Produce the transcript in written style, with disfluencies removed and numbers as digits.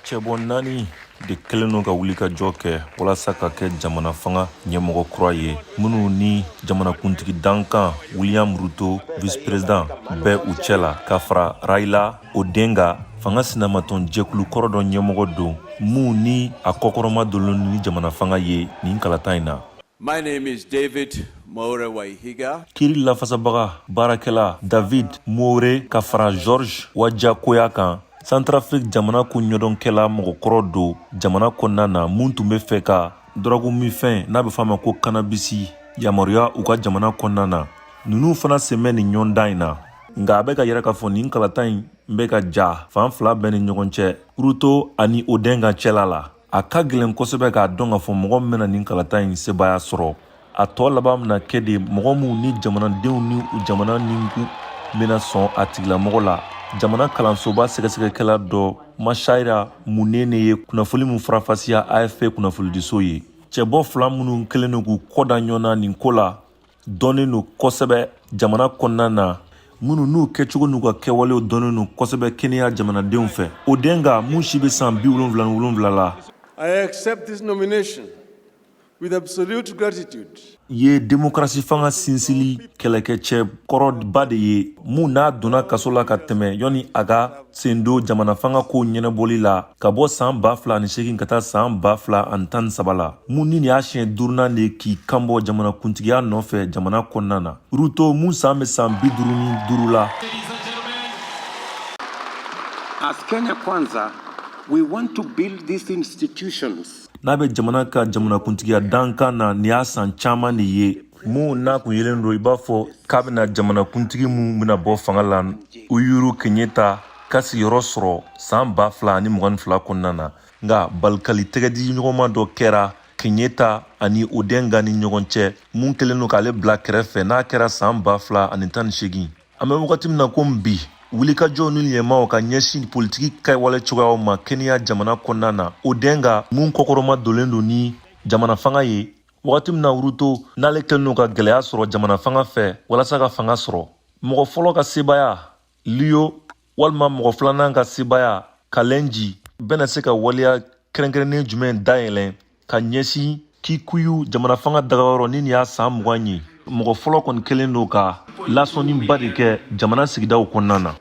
Cɛbɔ naani de kɛlen don ka wulikajɔ kɛ walasa ka kɛ jamana fanga ɲɛmɔgɔ kura ye, minnu ni jamanakuntigi dankan William Ruto, vice-président, bɛ u cɛ la, ka fara Raila Odinga, fanga sinamatɔn jɛkulu kɔrɔ dɔ ɲɛmɔgɔ don, mun ni a kɔkɔrɔma donnen ni jamana fanga ye nin kalata in na. My name is David Mwaure Waihiga. Kiri lafasabaga baarakɛla David Mwaure ka fara George Wajackoyah kan, Centrafrique jamana ko ɲɛdɔnkɛla mɔgɔkɔrɔ don jamana kɔnɔna na, mun tun bɛ fɛ ka dɔrɔgu minfɛn n'a bɛ fɔ a ma ko cannabis yamaruya u ka jamana kɔnɔna na. Ninnu fana sen bɛ nin ɲɔgɔndan in na. Nka a bɛ ka yira k'a fɔ nin kalata in bɛ ka ja fan fila bɛɛ ni ɲɔgɔn cɛ, Ruto ani Odinga cɛla la. A ka gɛlɛn kosɛbɛ k'a dɔn k'a fɔ mɔgɔ min bɛna nin kalata in sebaaya sɔrɔ. A tɔ laban bɛna kɛ de mɔgɔ minnu ni jamanadenw ni u jamana ninkun bɛna sɔn a tigilamɔgɔ la. Jamana kalansoba sɛgɛsɛgɛkɛla dɔ Macharia Munene ye kunnafoli min farafasiya AFP kunnafonidiso ye. Cɛbɔ fila minnu kɛlen don k'u kɔ da ɲɔgɔn na nin ko la, dɔnnen don kosɛbɛ jamana kɔnɔna na, minnu n'u kɛcogo n'u ka kɛwalew dɔnnen don kosɛbɛ Kenya jamanadenw fɛ. Odinga, mun si bɛ san 77 la, I accept this nomination with absolute gratitude. ye demokarasi fanga sinsili kɛlɛkɛcɛ kɔrɔba de ye, mun n'a donna kaso la ka tɛmɛ yanni a ka sen don jamana fanga ko ɲɛnabɔli la, ka bɔ san 2008 ka taa san 2013 la, mun ni nin y'a siɲɛ duurunan de k'i kanbɔ jamana kuntigiya nɔfɛ jamana kɔnɔna na. Ruto, mun san bɛ san 55 la, As Kenya Kwanza, we want to build these institutions. n'a bɛ jamana ka jamanakuntigiya dankan na, nin y'a san caman de ye, mun n'a kun yelen don i b'a fɔ k'a bɛna jamanakuntigi mun bɛna bɔ fanga la, Uhuru Kenyatta, ka sigiyɔrɔ sɔrɔ san 2022 kɔnɔna na. Nka balikali tɛgɛdi ɲɔgɔnma dɔ kɛra Kenyatta ani Odinga ni ɲɔgɔn cɛ, mun kɛlen don k'ale bila kɛrɛfɛ n'a kɛra san 2018. An bɛ wagati min na komi bi, wulikajɔw ni ɲɛmaw ka ɲɛsin politiki kɛwale cogoyaw ma Kenya jamana kɔnɔna na, Odinga, mun kɔkɔrɔma donnen don ni jamana fanga ye, wagati min na Ruto n'ale kɛlen don ka gɛlɛya sɔrɔ jamana fanga fɛ walasa ka fanga sɔrɔ. Mɔgɔ fɔlɔ ka sebaya Luo walima mɔgɔ filanan ka sebaya Kalenjin bɛna se ka waleya kɛrɛnkɛrɛnnen jumɛn dayɛlɛn ka ɲɛsin Kikuyu jamana fanga dagayɔrɔ ni nin y'a san 20 ye? Mɔgɔ fɔlɔ kɔni kɛlen don ka lasɔnniba de kɛ jamana sigidaw kɔnɔna na.